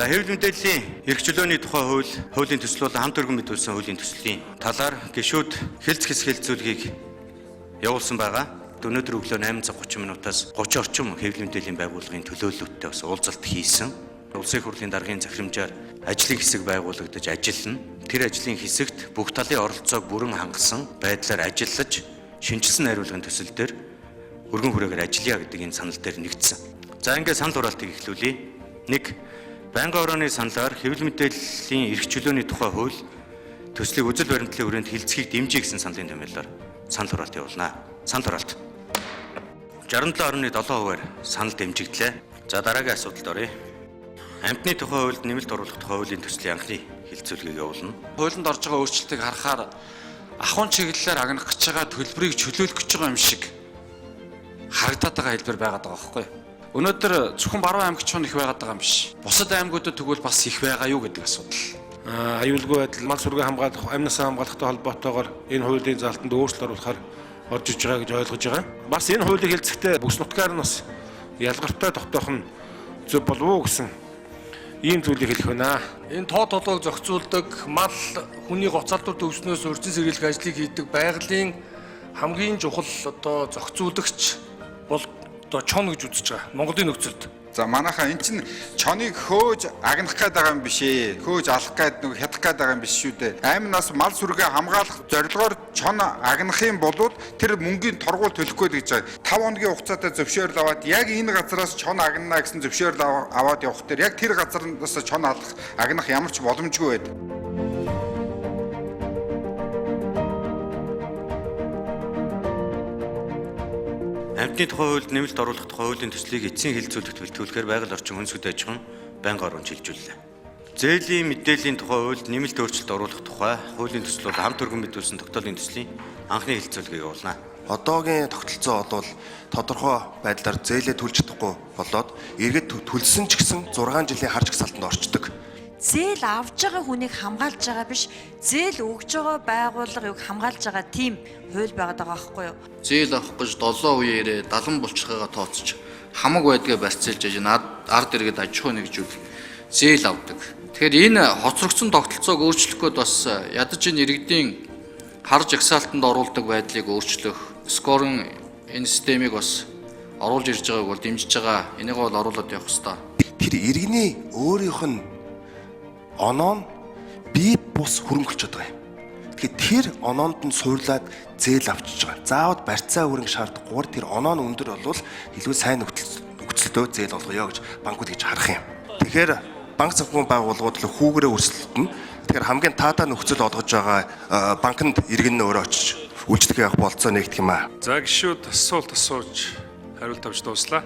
хэвлэл мэдээллийн эрх чөлөөний тухай хууль, хуулийн төсөл бол хамт өргөн мэдүүлсэн хуулийн төслийн талаар гишүүд хэлц хэс хэлцүүлгийг явуулсан байгаа. Өнөөдөр өглөө 8 цаг 30 минутаас 30 орчим хэвлэл мэдээллийн байгууллагын төлөөлөлттэй бас уулзалт хийсэн. Улсын их хурлын даргын захирамжаар ажлын хэсэг байгуулагдаж ажиллана. Тэр ажлын хэсэгт бүх талын оролцоог бүрэн хангасан байдлаар ажиллаж, шинжилсэн найруулгын төсөл дээр өргөн хүрээгээр ажиллая гэдэг энэ санал дээр нэгдсэн. За ингээд санал хураалтыг эхлүүлье. 1. Байнгын орооны саналаар хэвлэл мэдээллийн эрх чөлөөний тухай хууль төслийг үзэл баримтлалын хүрээнд хилцэхийг дэмжиж гэсэн саналын томьёолоор санал хураалт явуулна. Санал хураалт. 67.7%-аар санал дэмжигдлээ. За дараагийн асуудалд оръё. Амьтны тухай хуульд нэмэлт оруулах тухай хуулийн төслийн анхны хилцүүлгийг явуулна. Хуулинд орж байгаа өөрчлөлтийг харахаар ахуйн чиглэлээр агнах гэж байгаа төлбөрийг чөлөөлөх гэж байгаа юм шиг харагдаад байгаа хэлбэр байгаад байгаа байхгүй юу? Өнөөдөр зөвхөн Баруун аймагч их байгаад байгаа юм биш. Бусад аймагуудад тэгвэл бас их байгаа юу гэдэг асуудал. Аюулгүй байдал, мал сүргээ хамгаалах, амнасаа хамгаалахтай холбоотойгоор энэ хуулийн залтанд өөрчлөлт оруулахаар орж иж байгаа гэж ойлгож байгаа. Бас энэ хуулийг хэлцэхдээ бүс нутгаар нь бас ялгартай тогтоох нь зөв болов уу гэсэн ийм зүйлийг хэлэх байна. Энэ тоо толгойг зохицуулдаг, мал хүний гоцоолдор төвснөөс урьдчилан сэргийлэх ажлыг хийдэг байгалийн хамгийн чухал одоо зохицуулагч бол одоо чон гэж үзэж байгаа. Монголын нөхцөлд. За манайхаа эн чинь чоныг хөөж агнах гээд байгаа юм биш ээ. Хөөж алах гээд нэг хядах гээд байгаа юм биш шүү дээ. Аймнаас мал сүргээ хамгаалах зорилгоор чон агнах юм бол тэр мөнгөний торгуул төлөх гээд гэж байгаа. 5 хоногийн хугацаатай зөвшөөрөл аваад яг энэ газараас чон агнана гэсэн зөвшөөрөл аваад явах дээр яг тэр газараас чон алах агнах ямар ч боломжгүй байдаг. Амьтны тухай хуульд нэмэлт оруулах тухай хуулийн төслийг эцсийн хилцүүлэгт бэлтгүүлэхээр байгаль орчин хүнс хөдөө аж ахуйн байнгын орон шилжүүллээ. Зээлийн мэдээллийн тухай хуульд нэмэлт өөрчлөлт оруулах тухай хуулийн төсөл бол хамт өргөн мэдүүлсэн тогтоолын төслийн анхны хилцүүлгийг явуулна. Одоогийн тогтолцоо бол тодорхой байдлаар зээлээ төлж чадахгүй болоод эргээд төлсөн ч гэсэн 6 жилийн харж жагсаалтанд орчдөг. Зээл авж байгаа хүнийг хамгаалж байгаа биш, зээл өгж байгаа байгууллага юг хамгаалж байгаа тийм хууль байгаад байгаа байхгүй юу? Зээл авах гэж 7 үеэрээ 70 булчирхайгаа тооцож хамаг байдгаа барьцаалж аж ард иргэд аж ахуй нэгжүүл зээл авдаг. Тэгэхээр энэ хоцрогдсон тогтолцоог өөрчлөх гээд бас ядаж энэ иргэдийн хар жагсаалтанд оруулдаг байдлыг өөрчлөх, скорын энэ системийг бас оруулж ирж байгааг бол дэмжиж байгаа. Энийг бол оруулаад явах хэрэгтэй. Тэр иргэний өөрийнх нь оноо нь бие бус хөрөнгөлчөд байгаа юм. Тэгэхээр тэр оноонд нь суурлаад зээл авчиж байгаа. Заавал барьцаа хөрөнгө шаардахгүйгээр тэр оноо нь өндөр болвол илүү сайн нөхцөлдөө зээл олгоё гэж банкуд гэж харах юм. Тэгэхээр банк санхүүгийн байгууллагууд л хүүгээрээ өрсөлдөнө. Тэгэхээр хамгийн таатай нөхцөл олгож байгаа банкнд иргэн нь өөрөө очиж үйлчлэг явах болцоо нэгдэх юм аа. За гишүүд асуулт асууж хариулт авч дууслаа.